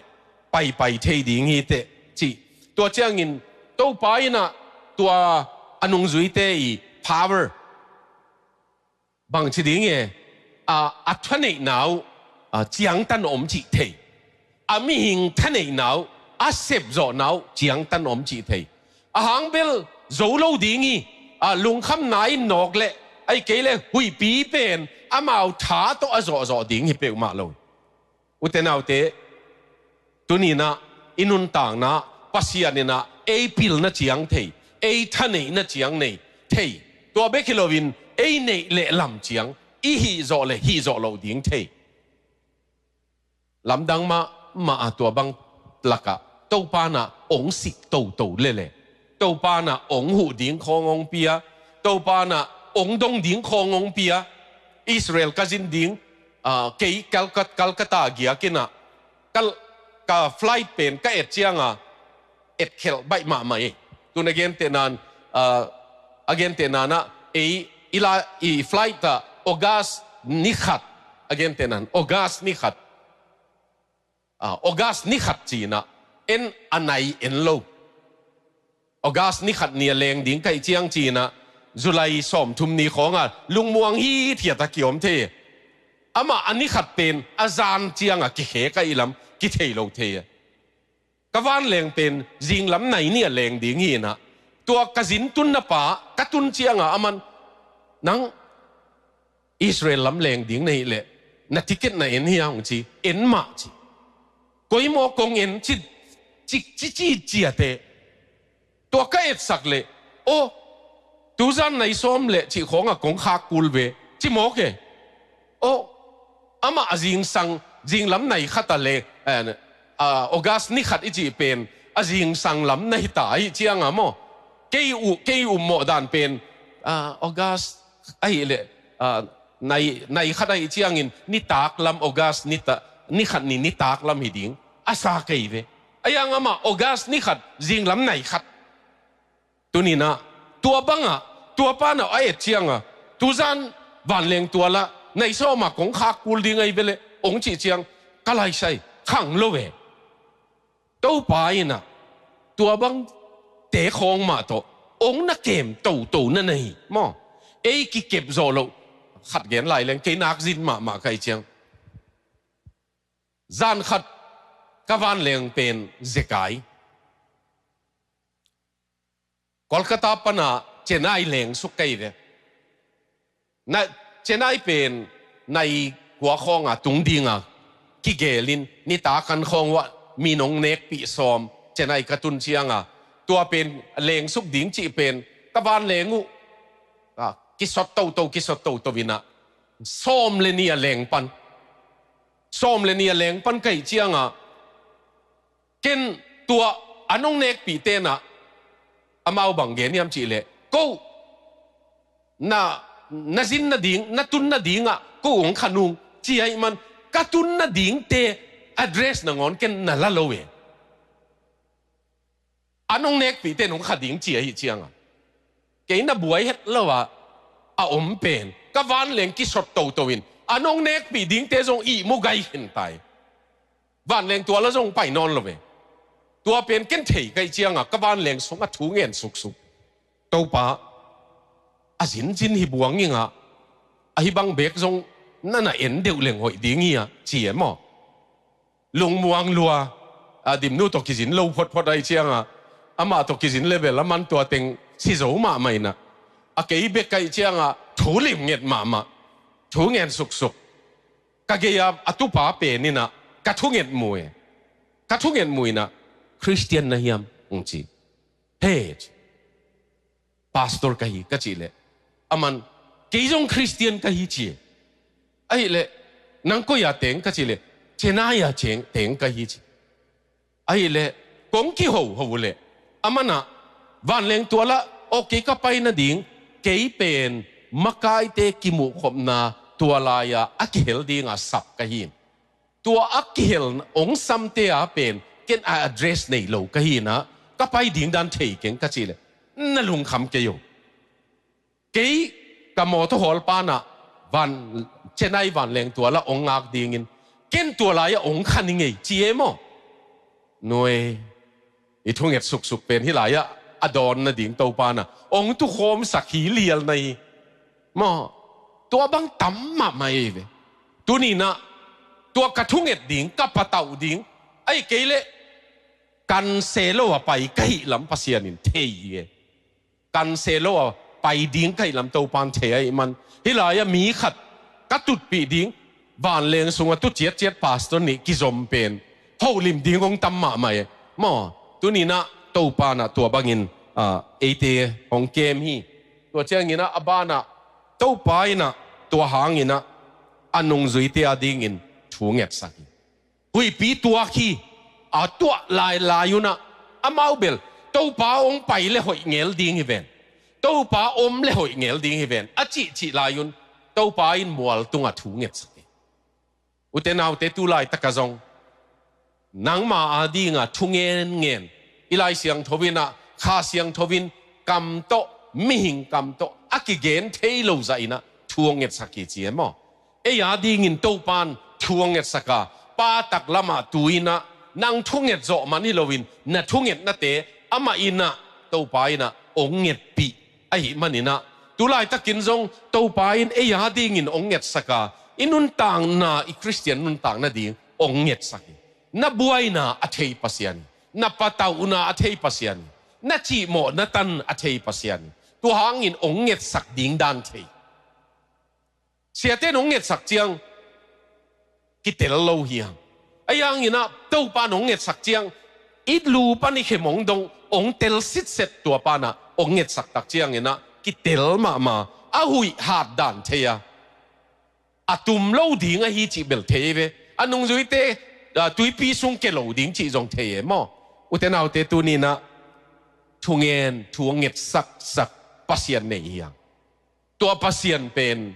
paipai thei ding hi teh cih. Tua ciangin Topa inah tua a nungzuite i power bangci ding e, a, a thaneihna uh, a, ciangtan om cih thei. A mihing thaneihna uh, a sepzawhna uh ciangtan om cih thei. A hang bel zo lo ding hi, a, lungkhamna in nawk leh, ahih kei leh huihpi pen amau tha tawh a zawhzawh ding hi peuhmah lo. Ute naute, tuni inah i nuntakna Pasian inah ei pilna ciang thei, ei thaneihna ciang nei thei. Tua bek hi loin ei neih leh lam ciang i hihzawh leh hihzawh loh ding thei. Lamdang mahmah a tua bang lakah Topa inah ong sik toto lele. Topa inah ong huh ding khawng ong pia. Topa inah ong dong ding khawng ong pia. Israel ka zin ding, a, kei Calcut-, Calcutta giak inah ka, ka flight pen ka et cianga khetkhelh baih mahmah ei. Tun a gentehnan, ah, a gentehnan ah ei i la i flight ah August ni khat, a gentehnan August ni khat, ah, August ni khat cinah en a nai en lo. August ni khat ni a leng ding ka hih ciang cinah July sawmthum ni khawngah lungmuang hithiat a kiom thei. Amah a ni khat pen a zan ciangah kikhek ahih lam kithei lo thei. Ka vanleng pen zinglam nai ni a leng ding hinah tua ka zin tunna pa ka tun ciangah aman, "Nang Israel lam leng ding na hih leh na ticket na en hia?" hong ci. "En mah," ci. "Koi maw kong en?" ci, ci, ci, ci ciate. Tua ka etsak leh, "Aw, tuzan nai sawm leh cih khawngah kong khak kul ve," ci mawk e. "Aw, amah a zingsang, zinglam nai khat a leng, eh, ah, August ni khat i cih pen a zingsang lam na hita ahih ciangah maw, kei uh, kei uh mawh dan pen, ah, August ahih leh, ah, nai, nai khat ahih ciangin nitak lam, August ni ta, ni khat ni nitak lam hi ding a sa kei ve. Ahi hang amah August ni khat zinglam nai khat." Tuninah tua bangah tua panah a et ciangah, "Tuzan vanleng tualah nai sawmah kong khak kul ding ahi ve leh," hong cih ciang ka laisai khang lo ve. Topa innah tua bangte khawng mah tawh hong na kem toto na nei maw? Ei kikep zawh loh khat gen lai leng kei nak zin mahmah ka hih ciang, zan khat ka vanleng pen zekai Kolkata pana Chennai leng suk ka hi ve. Na, Chennai pen nai kua khawnga tung dinga kigelin nitak an khawng uah mi nong nekpih sawm Chennai ka tun cianga tua pen leng suk ding cih pen ka van leng uh, ah, kisot toto, kisot toto inah sawm le nih a leng pan. Sawm le nih a leng pan ka hih cianga ken tua a nong nekpih tenah amau bang gen hiam cihleh, ko na, na zin nading, na tun nadingah ko hong khan ung ci ahih man ka tun nadingte address nangawn ken na la lo e. A nong nekpih ten hong kha ding ci ahih cianga kei na buai het lo ah a om pen ka van leng kisot toto in a nong nekpih dingte zong ihmu gai khin tai. Van leng tua la zong pai nawn lo ve. Tua pen ken thei ka hih cianga ka van leng sungah thu ngen suksuk. Topa, a zinzin hi buang ingah ahi bang bek zong na na en deuh leng hoih ding hi ah ci e maw? Lungmuang lua, a dimnu tawh kizin lo photphot ahih cianga amah tawh kizin level a man tua teng si zo mahmah inah a kei bek ka hih cianga thu limnget mahmah, thu ngen suksuk. Ka gei-a a tupa pen inah ka thunget mu e. Ka thunget mu inah, "Khristian na hiam?" hong ci. "He," ci. "Pastor ka hi," ka cihleh aman, "Kei zong Khristian ka hi," ci e. Ahihleh, "Nang koi-a teng?" ka cihleh, "Chennai-a teng ka hi," ci. Ahihleh kong kihoho uh leh amanah van leng tua lah, "Aw, kei ka pai nading, kei pen makaite kimuhkhopna tua lai-a a kihel dinga sap ka hi. Tua a kihel hong samte a pen ken a address nei lo ka hi inah ka pai ding dan thei keng," ka cihleh, "Na lungkham kei o. Kei ka mawtaw hawl panah van, Chennai van leng tua lah hong ngak dingin ken tua lai-ah hong khan hi ngei," ci e maw? Nuai, i thunget suksuk pen hih lai-ah a dawn nading Topa na hong tukhawmsak hi lial na hi. Maw, tua bang tam mahmah ei ve. Tuninah tua ka thunget ding, ka patauh ding, ahih kei leh kan se lo a pai ka hih lam Pasian in thei hi e. Kan se lo a pai ding ka hih lam Topan thei ahih man, hih lai-ah mi khat ka tutpih ding, vanleng sungah tu ciatciat pastor nih kizom pen holim ding hong tam mahmah e. Maw, tuninah Topa nah tua bangin, ah, eite hong kem hi. Tua cianginah a banah Topa inah tua hanginah a nungzuite a dingin thu ngetsak hi. Huihpi tuak hi. A tuah lailai unah amau bel, "Topa hong pai le hoih ngel ding hi ven, Topa om le hoih ngel ding hi ven," a cihcih lai un Topa in mual tungah thu ngetsak hi. Ute naute, tu laitakah zong nangma a dinga thu ngenngen I Lai Siangtho in ah, Kha Siangtho in kam tawh, mihing kam tawh a kigen thei lo zah in ah thu hong ngetsak hi ci e maw. Ei a dingin Topa'n thu hong ngetsak a, Pa taklamah tu in ah, nang thunget zawh man hi loin, na thungetnate amah in ah, Topa in ah hong ngetpih ahih manin ah, tu laitakin zong Topa in ei a dingin hong ngetsak a, i nuntakna, i Khristian nuntakna ding hong ngetsak hi. Na buaina a thei Pasian hi, na patauhna a thei Pasian hi, na cihmawh na tan a thei Pasian hi. Tua hangin hong ngetsak ding dan thei. Siate in hong ngetsak ciang kitel lo hi hang. Ahi hangin ah Topa'n hong ngetsak ciang, i lu pan i khem hong dong, hong tel sitset, tua pa'n ah hong ngetsak tak ciangin ah kitel mahmah, a huih hat dan thei a, a tum lo ding ahi cih bel thei ve. A nungzuite, ah, tuipi sung ke lo ding cih zong thei e maw. Ute naute, tuni in ah thungen, thu a ngetsaksak Pasian nei hi hang. Tua Pasian pen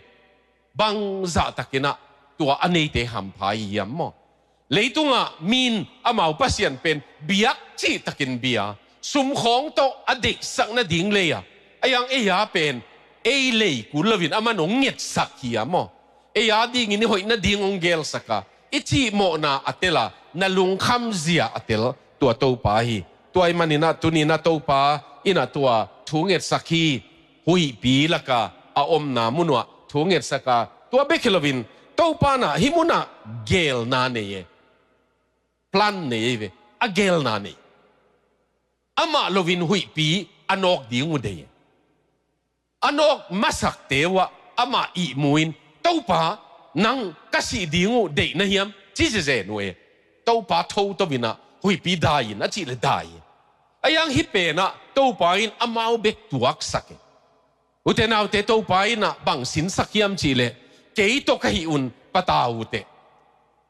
bangzah takin ah tua a neite hampha hi hiam maw. Leitungah mi'n amau Pasian pen biak cihtakin bia, sumkhawng tawh a deihsak nading lei a, ahi hang ei a pen ei lei kul loin aman hong ngetsak hi a maw. Ei a dingin i hoih nading hong gelsak a, i cihmawhna a tel a, na lungkham zia a tel, tua Topa hi. Tua ahih manin ah tuni in ah Topa in ah tua thu ngetsak hi. Huihpi laka a omna mun uah thu ngetsak a, tua bek hi loin Topa'n ah hih munah gelna nei e. Plan nei e ve. A gelna nei. Amah loin huihpi a nawk ding uh deih e. A nawk masakte uhah amah ihmu in, Topa, nang ka sih ding uh deih na hiam, ci zezen uh e. Topa tho to in ah huihpi dai in a cih leh dai e. Ahi hang hih pen ah Topa in amau bek tuaksak e. Ute naute, Topa in ah bang sinsak hiam cih leh, kei tawh ka hih un patau uh teh.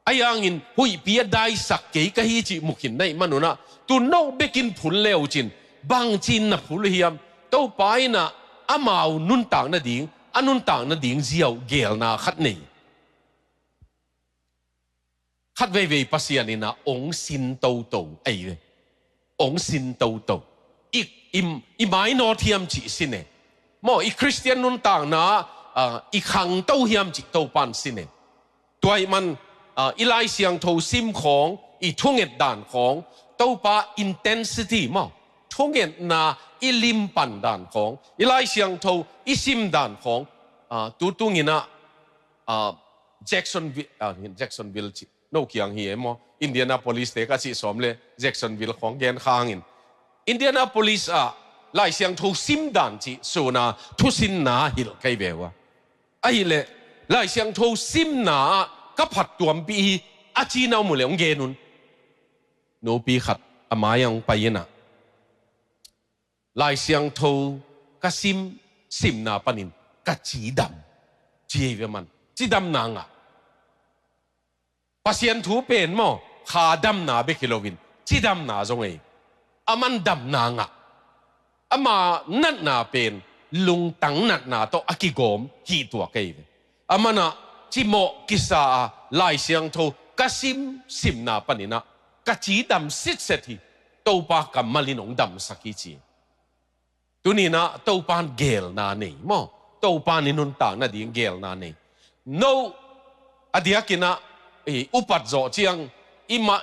Ahi hangin huihpi a daisak kei ka hi cih mu khin na hih manun ah, tu no bekin phul le uh cin, bangci in na phul uh hiam? Topa in ah amau nuntak nading, a nuntak nading zia uh gelna khat nei. Khat veivei Pasian in ah hong sin toto ahi ve. Hong sin toto. I, i, i mainawt hiam cih sin e. Maw, i Khristian nuntakna, ah, i khangto hiam cih Topa'n sin e. Tua ahih man, ah, i Lai Siangtho sim khawng, i thunget dan khawng, Topa intensity maw, thungetna i limpan dan khawng, i Lai Siangtho i sim dan khawng, ah, tu tung in ah, ah, Jacksonville, ah, Jacksonville cih no kiang hi e maw, Indianapolis te ka cih sawm le Jacksonville khawng gen khang in, Indianapolis ah Lai Siangtho sim dan cih sun a thusinna hilh kei ve uh a. Ahih leh Lai Siangtho simna ah ka phattuampih hi, a cina om uh leh hong gen un. Nupi khat a mai ah hong pai in ah, Lai Siangtho ka sim, simna panin ka cidam, ci hi ve. Aman cidamna ngah. Pasian thu pen maw, kha damna bek hi loin cidamna zong ei. Aman damna ngah. Ama natna pen lungtang natna tawh a kigawm hi tuak ei ve. Aman ah cimawh kisa a Lai Siangtho ka sim, simna panin ah ka cidam sitset hi. Topa kammal in hong damsak hi, ci. Tuni in ah Topa'n gelna nei maw. Topa'n i nuntak nading gelna nei. No a diakin ah, i upat zawh ciang, i ma,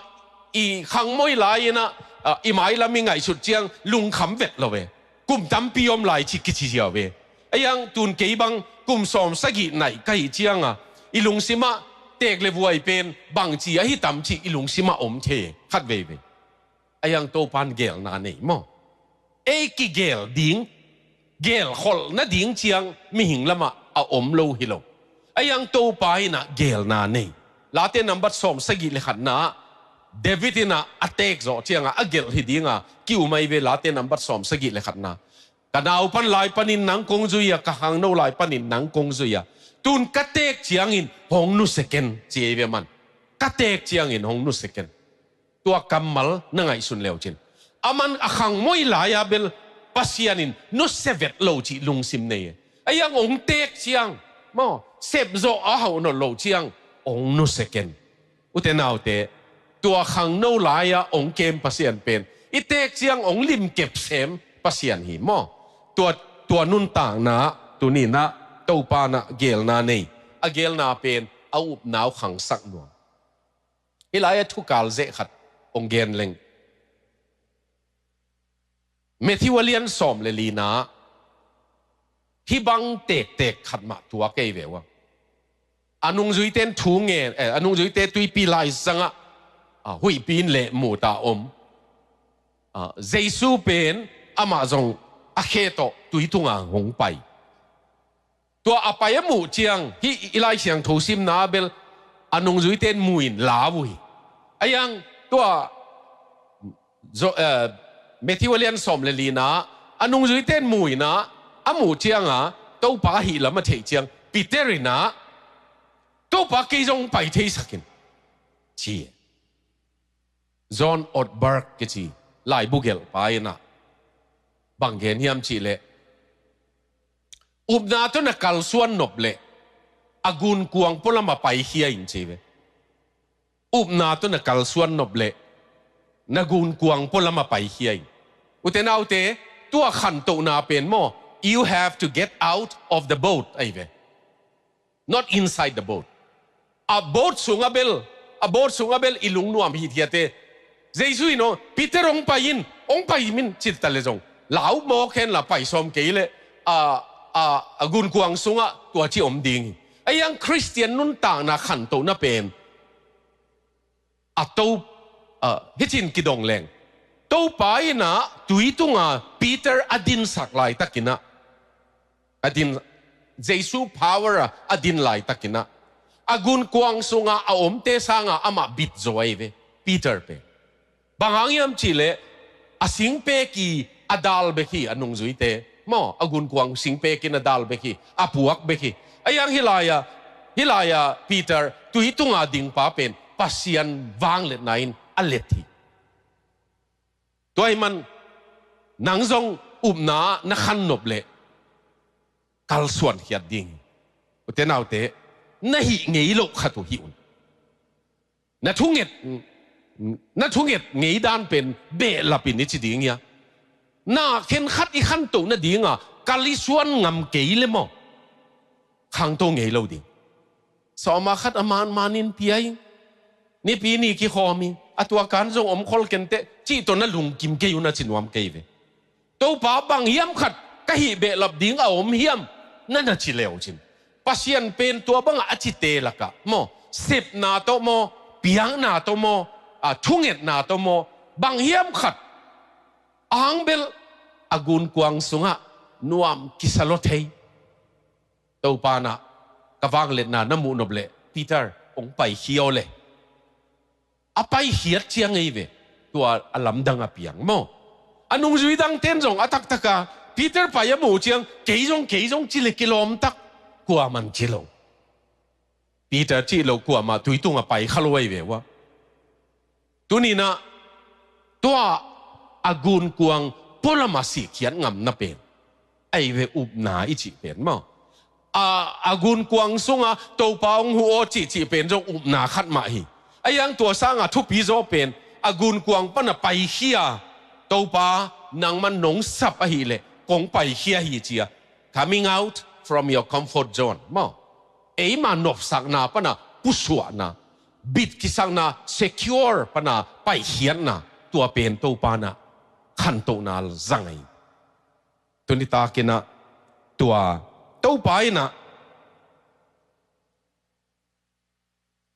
i khangmoi lai in ah, ah, i mailam i ngaihsut ciang lungkham vet lo ve. Kum tampi om lai ci kici ziau ve. Ahi hang tun kei bang kum sawmsagih nai ka hih ciang a, i lungsim ah teek le vuai pen bangci ahi tam cih i lungsim ah om thei khat veivei. Ahi hang Topa'n gelna nei maw. Ei kigel ding, gelkholh nading ciang mihing lamah a om lo hi lo. Ahi hang Topa in ah gelna nei. Late nambat sawmsagih le khatna ah David in ah a teek zawh ciang a, a gelh hi ding a ki-um ahi ve. Late nambat sawmsagih le khatna, ka naupan lai panin nang kong zui a, ka khangno lai panin nang kong zui a, tun ka teek ciangin hong nusia ken, ci ahi ve. Aman, ka teek ciangin hong nusia ken. Tua kammal na ngaihsun le uh cin, aman a khangmoi lai-a bel Pasian in nusia vet lo cih lungsim nei e. Ahi hang hong teek ciang maw, sepzawh a hauh nawn loh ciang hong nusia ken. Ute naute, tua khangno lai-a hong kem Pasian pen I teek ciang hong limkep sem Pasian hi maw? Tua, tua nuntakna ah tuni-in ah Topa in ah geelna nei, a geelna pen a upna uh khangsak nuam. Hih lai-ah thukal zeh khat hong gen leng. Matthew a lian sawm le lina ah hih bang tektek khat mah tuak ei ve ua. A nungzuite in thu ngen, eh, a nungzuite tuipi laizang ah, ah, huihpi in lehmut a om. Ah, Jesu pen amah zong a khe tawh tui tungah hong pai. Tua a pai a muh ciang, hih i Lai Siangtho simna ah bel a nungzuite in mu-in lau uh hi. A iang tua zo-, eh, Matthew a lian sawm le lina ah a nungzuite in mu-in ah a muh ciang ah Topa ahih lam a theih ciang Peter in ah, "Topa, kei zong pai theisak in," ci. John Ortberg kici laibu gelhpa in ah bang gen hiam cih leh, "Upna tawh na kalsuan nop leh a gunkuang pualam ah paikhia in," ci ve. "Upna tawh na kalsuan nop leh na gunkuang pualam ah paikhia in." Ute naute, tua khantohna pen maw, you have to get out of the boat ahi ve. Not inside the boat. A boat sungah bel, a boat sungah bel i lungnuam hithiate. Jesu in aw, "Peter, hong pai in, hong pai in," ci ta leh zong lau mawk hen la pai sawm kei leh a, a, a gunkuang sungah tua ci om ding hi. A iang Khristian nuntakna khantohna pen a to, a, hicin kidong leng. Topa in ah tui tungah Peter a dinsak laitakin ah, a din, Jesu power ah a din laitakin ah, a gunkuang sungah a omte sangah amah bit zaw ahi ve, Peter pen. Bang hang hiam cih leh a singpek in a dal bek hi, a nungzuite maw, a gunkuang singpek in a dal bek hi, a puak bek hi. A iang hih lai-ah, hih lai-ah Peter tui tungah dingpa pen Pasian vangliatna in a let hi. Tua ahih man nang zong upna na khan nop leh kalsuan khiat ding hi. Ute naute, na hih ngei loh khat uh hih un. Na thunget, na thunget ngei dan pen behlap in i ci ding hia? Na khenkhat i khantoh nadingah kal i suan ngam kei leh maw, khangto ngei lo ding. Sawma khat a manman in pia in, Nipi ni kikhawm hi, a tuakan zong om khol kenteh, cih tawh na lungkim kei un a ci nuam kei ve. Topa, bang hiam khat ka hih behlap ding a om hiam, na na ci leu cin. Pasian pen tua bangah a cite lakah maw, sepna tawh maw, piakna tawh maw, a, thungetna tawh maw, bang hiam khat a hang bel a gunkuang sungah nuam kisa lua thei. Topa in ah ka vangliatna na muh nop leh Peter, hong paikhia aw leh. A paikhiat ciang ei ve, tua a lamdang a piang maw. A nungzui dangte in zong a taktak a Peter pai a muh ciang, "Kei zong, kei zong," ci leh kilawm tak, kuaman ci lo. Peter cih loh kuamah tui tungah pai kha lo ahi ve ua. Tuni-in ah tua a gunkuang pualam ah sihkhiat ngamna pen ahi ve, upna i cih pen maw. A, a gunkuang sungah Topa hong huh aw cihcih pen zong upna khat mah hi. A iang tua sangah thupi zaw pen a gunkuang pan a paikhia, "Topa, nangman nong sap ahih leh kong paikhia hi," ci-a, "Coming out from your comfort zone," maw. Eima nopsakna pan a pusuahna, bit kisakna, secure pan a paikhiatna, tua pen Topa in ah khantohna zang hi. Tuni takin ah tua Topa in ah,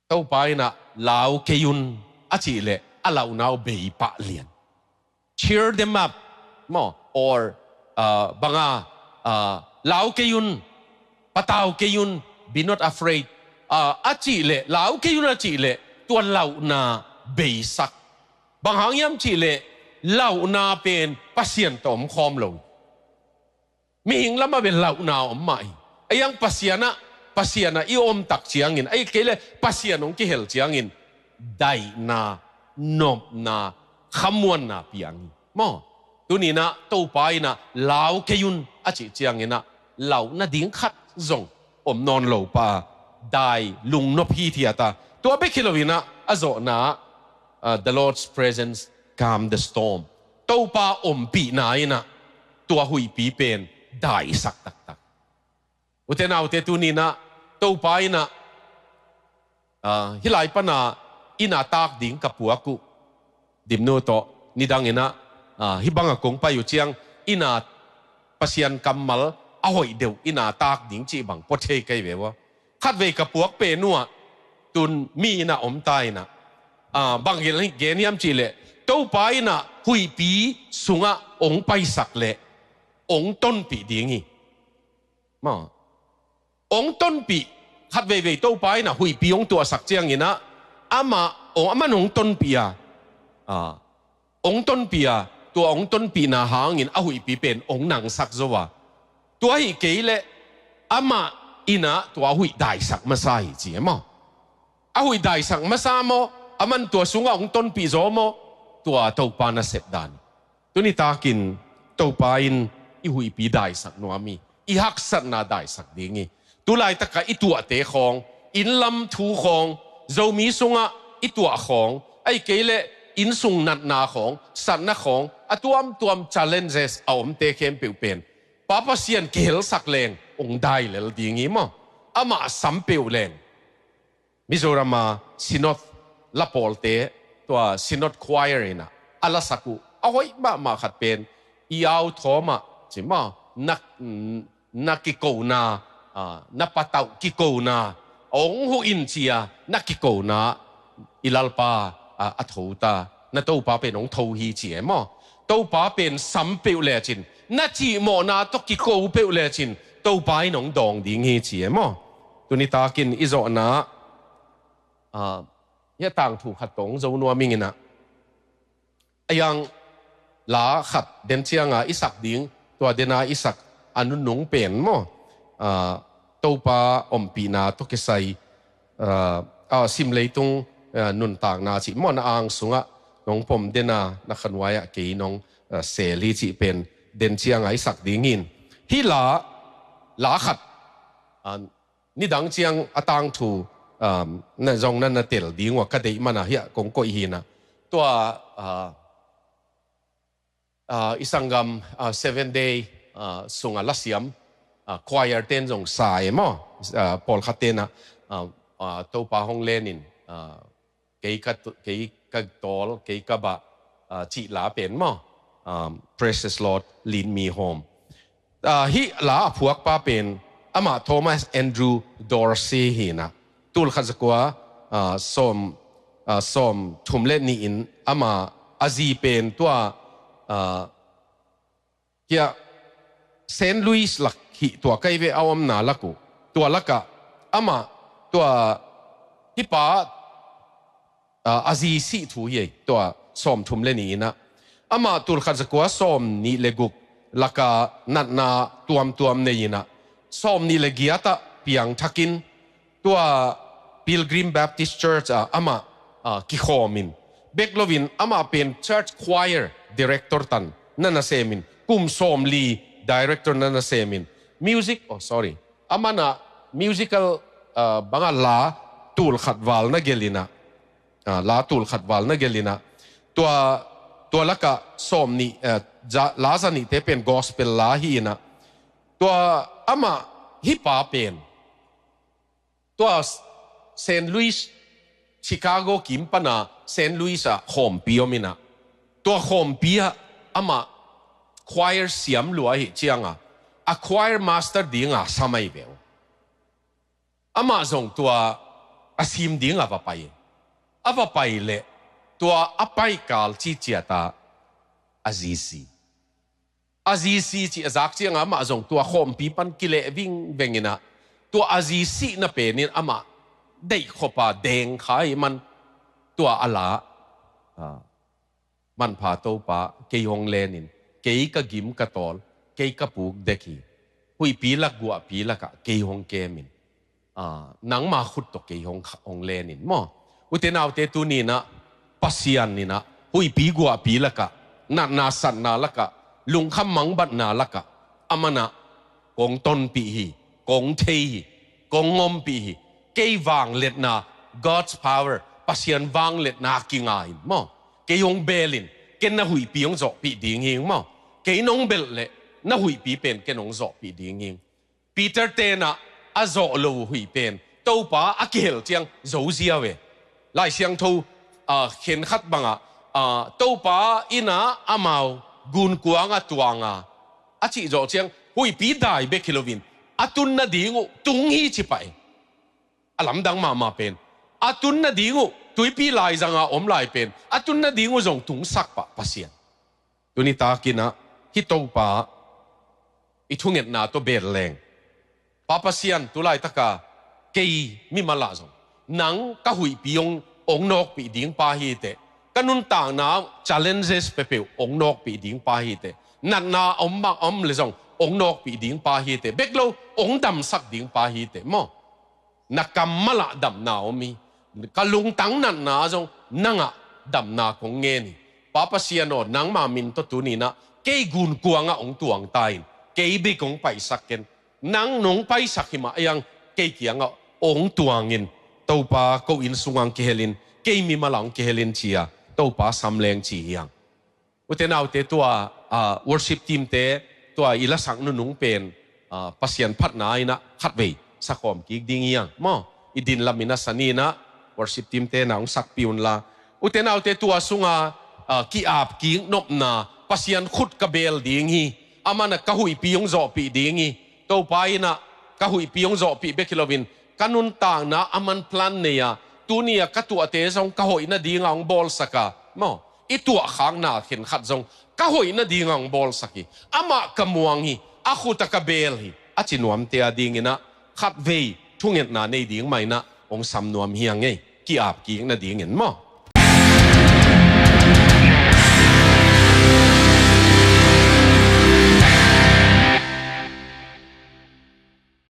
Topa in ah, "Lau kei un," a cih leh a lauhna uh bei pah lian. "Cheer them up," maw, or, uh, bang a, uh, "Lau kei un, patau kei un, be not afraid," uh, a cih leh, "Lau kei un," a cih leh tua lauhna beisak. Bang hang hiam cih leh lauhna pen Pasian tawh om khawm lo. Mihing lamah bel lauhna om mah hi. A iang Pasian ah, Pasian ah i om tak ciangin, ahih kei leh Pasian hong kihel ciangin, daihna, nopna, khamuanna piang hi. Maw, tuni-in ah Topa in ah, "Lau kei un," a cih ciangin ah, lauh nading khat zong om nawn lo pah a, dai lungnop hithiat a. Tua bek hi lo-in ah, a zawhna ah, uh, "The Lord's presence calm the storm." Topa ompihna in ah tua huihpi pen daisak taktak. Ute naute, tuni in ah Topa in ah, ah, hih lai pan a inn a tak ding ka puak uh, Dimnu tawh nidang in ah, ah, hih bang a kong pai uh ciang inn a Pasian kammal a hoih deuh inn a tak ding cih bang pua thei ka hi ve ua. Khatvei ka puak pen uh ah tun mi in ah om ta in ah, ah, bang gen, gen hiam cih leh, Topa in ah huihpi sungah ong paisak leh ong tonpih ding hi. Maw, ong tonpih, khat veivei Topa in ah huihpi ong tuahsak ciangin ah, amah, ong, aman ong tonpih a, ah, ong tonpih a, tua ong tonpihna hangin a huihpi pen ong nangsak zo a, tua hi kei leh amah in ah tua huih daisak masa hi ci e maw. A huih daisak masa maw, aman tua sungah ong tonpih zaw maw, tua Topa nasep dan. Tuni takin Topa in i huihpi daisak nuam hi, i haksatna daisak ding hi. Tulaitak a i tuahte khawng, inn lam thu khawng, Zomi sungah i tuah khawng, ahih kei leh inn sung natna khawng, satna khawng, a tuamtuam challenges a omte khempeuh pen Pa Pasian kihelsak leng ong dai lel ding hi maw. Amah sam peuh leng. Mizoram a Synod la pawlte, tua Synod Choir in ah a lasak uh a hoih mahmah khat pen, i au thawm ah ci maw, na, na kikona, ah, na patauh kikona, ong huh in ci a na kikona, i Lalpa, ah, a tho ta, na Topa pen ong tho hi ci e maw. Topa pen sam peuh lecin, na cihmawhna tawh kiko peuh lecin, Topa in ong dawng ding hi ci e maw. Tuni takin i zawhna, ah, hih a tangthu khat tawh ong zo nuam ing in ah, a yang la khat den ciang a i sak ding, tua den a i sak a nunung pen maw, ah, Topa ompihna tawh kisai, ah, ah, sim leitung, ah, nuntakna cih maw, na ang sungah nong pom den a, na khanuai ah kei nong, ah, sel hi cih pen den ciang a i sak ding hi in. Hih la, la khat, ah, nidang ciang a tangthu, um, na zong na na tel ding uh a ka deih man a hih ah kong koih hi in ah. Tua, uh, uh, i sanggam, uh, Seven Day, uh, sung a lasiam, uh, choir ten zong sa e maw. Uh, pawlkhat ten ah, uh, uh, Topa hong len in, uh, kei ka tu-, kei ka tawl, kei ka bah, ah, cih la pen maw. Um, Precious Lord, lead me home. Ah, hih la a phuakpa pen amah Thomas Andrew Dorsey hi in ah, tul khat za kua, ah, sawm, ah, sawm thum le nih in amah a zi pen tua, ah, hih ah Saint Louis lak hi, tua ka hi ve, a omna lak uh. Tua lakah amah tua hih pa, ah, a zi sih thu hi ei, tua sawm thum le nih in ah. Amah tul khat za kua sawm nih le guk laka natna tuamtuam nei in ah, sawm nih le giat ah piangthak in, tua Pilgrim Baptist Church ah amah, ah, kikhawm in, bek lo in amah pen church choir director tan na na sem in, kum sawmli director na na sem in, music, oh, sorry, aman ah musical, ah, bang ah la tul khat val na gelh in ah, ah, la tul khat val na gelh in ah, tua, tua lakah sawm nih, ah, za, la za nihte pen gospel la hi in ah, tua amah hih pa pen tua Saint Louis, Chicago kim pan a Saint Louis ah khawmpi om in ah, tua khawmpi ah amah choir siam lua ahih ciang a, a choir master ding a sam ahi ve uh. Amah zong tua a sim ding a va pai. A va pai leh tua a pai kal ciciat ah a zi si. A zi si cih a zak ciang a amah zong tua khawmpi pan kileh vingveng in ah, tua a zi sihna pen in amah deih khop a deng kha ahih man, tua a la, ah, Manpha Topa, kei hong len in, kei ka gim ka tawl, kei ka puk dek hi. Huihpi lak guahpi lakah kei hong kem in, ah, nangma khut tawh kei hong, hong len in maw. Ute naute, tuni in ah Pasian in ah huihpi guahpi lakah, natna satna lakah, lungkham mangbatna lakah, aman ah kong tonpih hi, kong thei hi, kong ompih hi. Kei vangliatna, God's power, Pasian vangliatna kinga in maw. Kei hong bel in, ken na huihpi hong zawhpih ding hing maw. Kei nong belh leh na huihpi pen ken hong zawhpih ding hing. Peter tenah a zawh lo huih pen Topa a kihel ciang zozia ve. Lai Siangtho, ah, khenkhat bangah, ah, Topa innah amau gunkuang a tuanga a cih zawh ciang huihpi dai bek hi loin a tun nading uh tung hi ci pah hi. A lamdang mahmah pen a tun nading uh tuipi laizanga om lai pen a tun nading uh zong tungsak pah Pasian. Tuni takinah hih Topa i thungetna tawh bel leng, Pa Pasian, tulaitaka kei mimal ah zong nang ka huihpi hong, hong nawkpih ding pa hi teh. Ka nuntakna challenges peuhpeuh hong nawkpih ding pa hi teh. Natna om mah om le zong hong nawkpih ding pa hi teh. Bek lo, hong damsak ding pa hi teh maw. Na kammal ah damna om hi. Ka lungtang natna ah zong nangah damna kong ngen hi. Pa Pasian aw, nangma min tawh tuninah kei gunkuangah hong tuang ta in. Kei bek hong paisak ken. Nang nong paisak hi mah a iang kei kiangah hong tuangin. Topa ko inn sungah hong kihelin, kei mimal ah hong kihelin ci-a Topa samleng ci hiang. Ute naute, tua, ah, worship team te tua i lasak nunung pen, ah, Pasian phatna innah khatvei sakhawm kik ding hiang maw. I din lamin a saninah worship team tenah hong sakpih unla. Ute naute, tua sunga, ah, ki-ap kik nopna, Pasian khut ka bel ding hi. Amanah ka huihpi hong zawhpih ding hi. Topa innah ka huihpi hong zawhpih bek hi loin ka nuntakna aman plan nei-a, tuni-a ka tuahte zong ka hoih nadinga hong bawlsak a maw. I tuahkhakna khenkhat zong ka hoih nadinga hong bawlsak hi. Amah ka muang hi. A khuta ka bel hi, a ci nuamte a dinginah khatvei thungetna nei ding mah innah hong sam nuam hiang ei. Ki-ap kik nadingin maw.